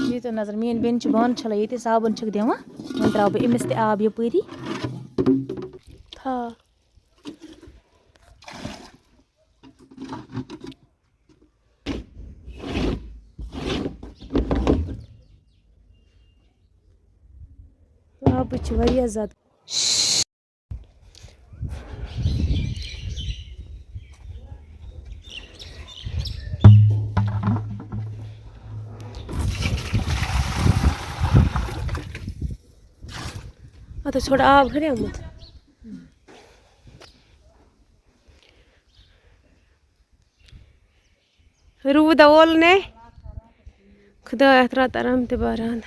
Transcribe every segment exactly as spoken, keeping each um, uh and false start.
یہِ تہِ نظر، میٛٲنۍ بیٚنہِ چھِ بانہٕ چھَلان ییٚتہِ، صابَن چھِکھ دِوان۔ وۄنۍ ترٛاوٕ بہٕ أمِس تہِ آب یَپٲری۔ تھاو۔ آبٕچ چھِ واریاہ زیادٕ۔ اَتھ اوس تھوڑا آب ہُریومُت۔ روٗد ہا وول نے۔ خۄدایا، اَتھ راتہٕ آرام تہِ باران۔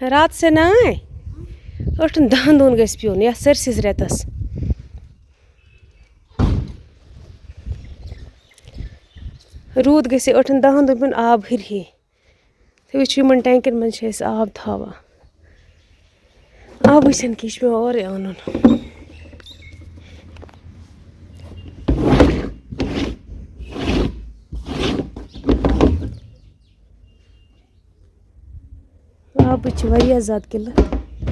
رات سے ناے۔ ٲٹھن دَہن دۄہن گژھِ پیوٚن یَتھ سٲرسِس رٮ۪تَس۔ روٗد گژھِ ٲٹھن دَہن دۄہن پیوٚن آب ہُرِ ہے۔ تُہۍ وٕچھِو، یِمَن ٹینکَن منٛز چھِ أسۍ آب تھاوان۔ آبٕے چھَنہٕ کینٛہہ، یہِ چھُ پٮ۪وان اورَے اَنُن۔ آبٕچ چھِ واریاہ زیادٕ قِلت،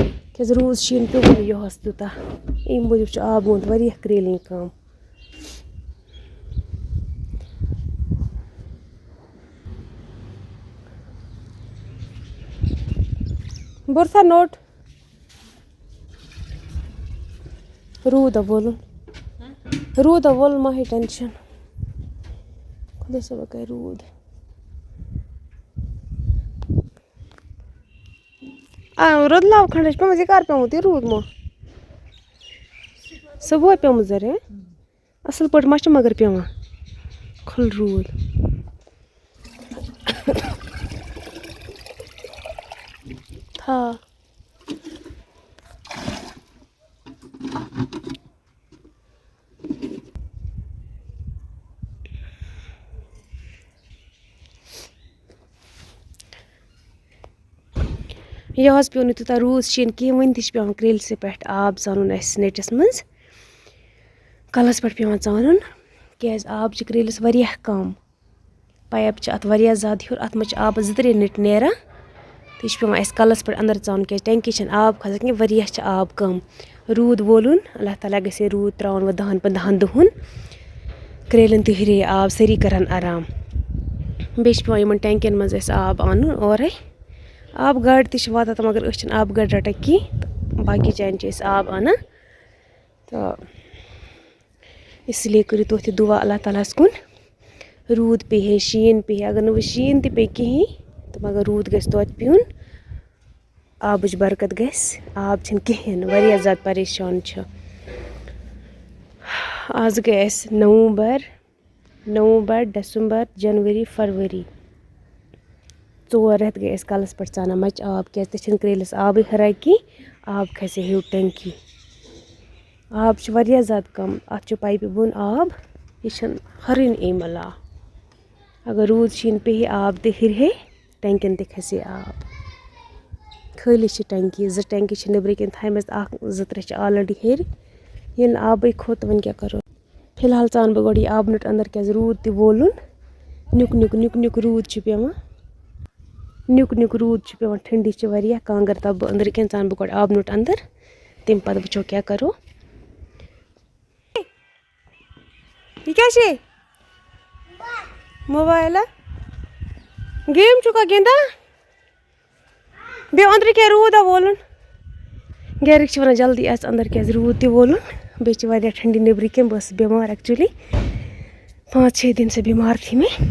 کیٛازِ روٗد شیٖن پیوٚو نہٕ یُہُس تیوٗتاہ۔ اَمہِ موٗجوٗب چھُ آب گوٚمُت واریاہ کرٛیلِنۍ کَم۔ بوٚرتھا نوٚٹ۔ روٗد ہا وولُن۔ روٗد ہا وولُن، مہ ہیٚیِو ٹٮ۪نشَن۔ خۄدا صٲبَن کَرِ روٗد۔ آ، رٔدلاو کھنٛڈ چھِ پیوٚمُت، یہِ کَر پیوٚمُت یہِ روٗد مو؟ صُبحٲے پیوٚمُت زَرِ، ہہ؟ اَصٕل پٲٹھۍ ما چھُ مگر پیوٚمُت کھُلہٕ روٗد؟ تھا۔ یہِ حظ پیوٚو نہٕ تیوٗتاہ روٗد شیٖن کینٛہہ، وٕنہِ تہِ چھِ پٮ۪وان کرٛیلسٕے پٮ۪ٹھ آب ژانُن اَسہِ نٔٹِس منٛز۔ کَلَس پٮ۪ٹھ پٮ۪وان ژانُن، کیٛازِ آب چھِ کرٛیلِس واریاہ کَم۔ پایپ چھِ اَتھ واریاہ زیادٕ ہیوٚر، اَتھ منٛز چھِ آبَس زٕ ترٛےٚ نٔٹۍ نیران۔ تہٕ یہِ چھِ پٮ۪وان اَسہِ کَلَس پٮ۪ٹھ اَندَر ژانُن، کیٛازِ ٹینکی چھَنہٕ آب کھَسان کینٛہہ، واریاہ چھِ آب کَم۔ روٗد وولُن، اللہ تعالیٰ گژھِ ہے روٗد ترٛاوُن وۄنۍ دَہَن پنٛدہَن دۄہَن۔ کرٛیلٮ۪ن تہِ ہُرے آب، سٲری کَرَن آرام۔ بیٚیہِ چھِ پٮ۪وان یِمَن ٹینکِیَن منٛز اَسہِ آب اَنُن اورَے۔ آب گاڑِ تہِ چھِ واتان تہٕ مگر أسۍ چھِنہٕ آب گاڑِ رَٹان کینٛہہ، تہٕ باقی جایَن چھِ أسۍ آب اَنان۔ تہٕ اس لیے کٔرِو تُہۍ تہِ دُعا اللہ تعالیٰ ہَس کُن، روٗد پیٚیہِ ہے، شیٖن پیٚیہِ ہے۔ اگر نہٕ وۄنۍ شیٖن تہِ پیٚیہِ کِہیٖنۍ، تہٕ مگر روٗد گژھِ توتہِ پیوٚن، آبٕچ برکت گژھِ۔ آب چھِنہٕ کِہیٖنۍ، واریاہ زیادٕ پریشان چھِ۔ آز گٔے اَسہِ نومبر، نومبر، ڈسمبر، جنؤری، فروری۔ ژور رٮ۪تھ گٔے اَسہِ کَلَس پٮ۪ٹھ ژانان مَچہِ آب، کیٛازِ تہِ چھِنہٕ کرٛیلِس آبٕے ہُران کینٛہہ، آب کھسہِ ہیوٚر ٹینکی۔ آب چھُ واریاہ زیادٕ کَم، اَتھ چھُ پایپہِ بۄن آب، یہِ چھَنہٕ ہُرٲنی اَمہِ علاوٕ۔ اگر روٗد شیٖن پیٚیہِ، آب تہِ ہُرِ ہے، ٹینکِیَن تہِ کھسہِ ہے آب۔ خٲلی چھِ ٹینکی، زٕ ٹینکی چھِ نیٚبرٕ کِنۍ تھایمَژٕ، اَکھ زٕ ترٛےٚ چھِ already ہیٚرِ۔ ییٚلہِ نہٕ آبٕے کھوٚت، تہٕ وۄنۍ کیٛاہ کَرو؟ فی الحال ژان بہٕ گۄڈٕ یہِ آبہٕ نوٚٹ اَندَر، کیٛازِ روٗد تہِ وولُن۔ نیُک نیُک، نیُک نیُک روٗد چھُ پٮ۪وان۔ نیُک نیُک روٗد چھُ پٮ۪وان، ٹھنٛڈی چھِ واریاہ۔ کانٛگٕر تَپہٕ بہٕ أنٛدرٕ کِنۍ، ژان بہٕ گۄڈٕ آبہٕ نوٚٹ اَندَر، تَمہِ پَتہٕ وٕچھو کیٛاہ کَرو۔ یہِ کیٛاہ چھے؟ موبایل ہا؟ گیم چھُکھا گِنٛدان؟ بیٚیہِ أنٛدرٕ کیٛاہ روٗد ہا وولُن؟ گَرِکۍ چھِ وَنان جلدی اَژ اَندَر، کیٛازِ روٗد تہِ وولُن۔ بیٚیہِ چھِ واریاہ ٹھنٛڈی نیٚبرٕ کِنۍ، بہٕ ٲسٕس بٮ۪مار actually۔ پانٛژھ چھ دن سے بیمار تھی میں،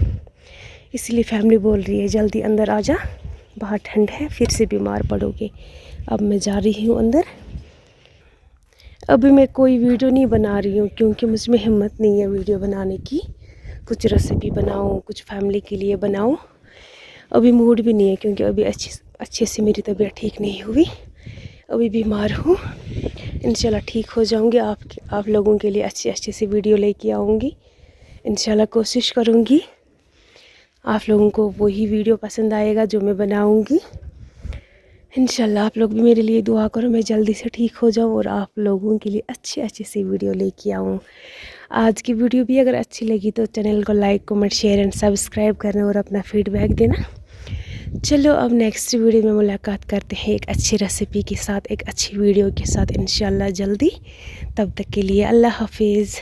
اسی لیے فیملی بول رہی ہے جلدی اندر آ جا، باہر ٹھنڈ ہے، پھر سے بیمار پڑو گے۔ اب میں جا رہی ہوں اندر۔ ابھی میں کوئی ویڈیو نہیں بنا رہی ہوں کیونکہ مجھ میں ہمت نہیں ہے ویڈیو بنانے کی۔ کچھ ریسیپی بناؤں، کچھ فیملی کے لیے بناؤں۔ ابھی موڈ بھی نہیں ہے کیونکہ ابھی اچھے اچھے سے میری طبیعت ٹھیک نہیں ہوئی، ابھی بیمار ہوں۔ انشاءاللہ ٹھیک ہو جاؤں گی، آپ آپ لوگوں کے لیے اچھے اچھے سے ویڈیو لے کے آؤں گی۔ انشاءاللہ کوشش کروں گی آپ لوگوں کو وہی ویڈیو پسند آئے گا جو میں بناؤں گی۔ انشاءاللہ آپ لوگ بھی میرے لیے دعا کرو، میں جلدی سے ٹھیک ہو جاؤں اور آپ لوگوں کے لیے اچھے اچھے سے ویڈیو لے کے آؤں۔ आज की वीडियो भी अगर अच्छी लगी तो चैनल को like, comment, share and subscribe करना और अपना फीडबैक देना। चलो, अब नेक्स्ट वीडियो में मुलाकात करते हैं एक अच्छी रेसिपी के साथ, एक अच्छी वीडियो के साथ, इंशाल्लाह जल्दी। तब तक के लिए अल्लाह हाफिज़।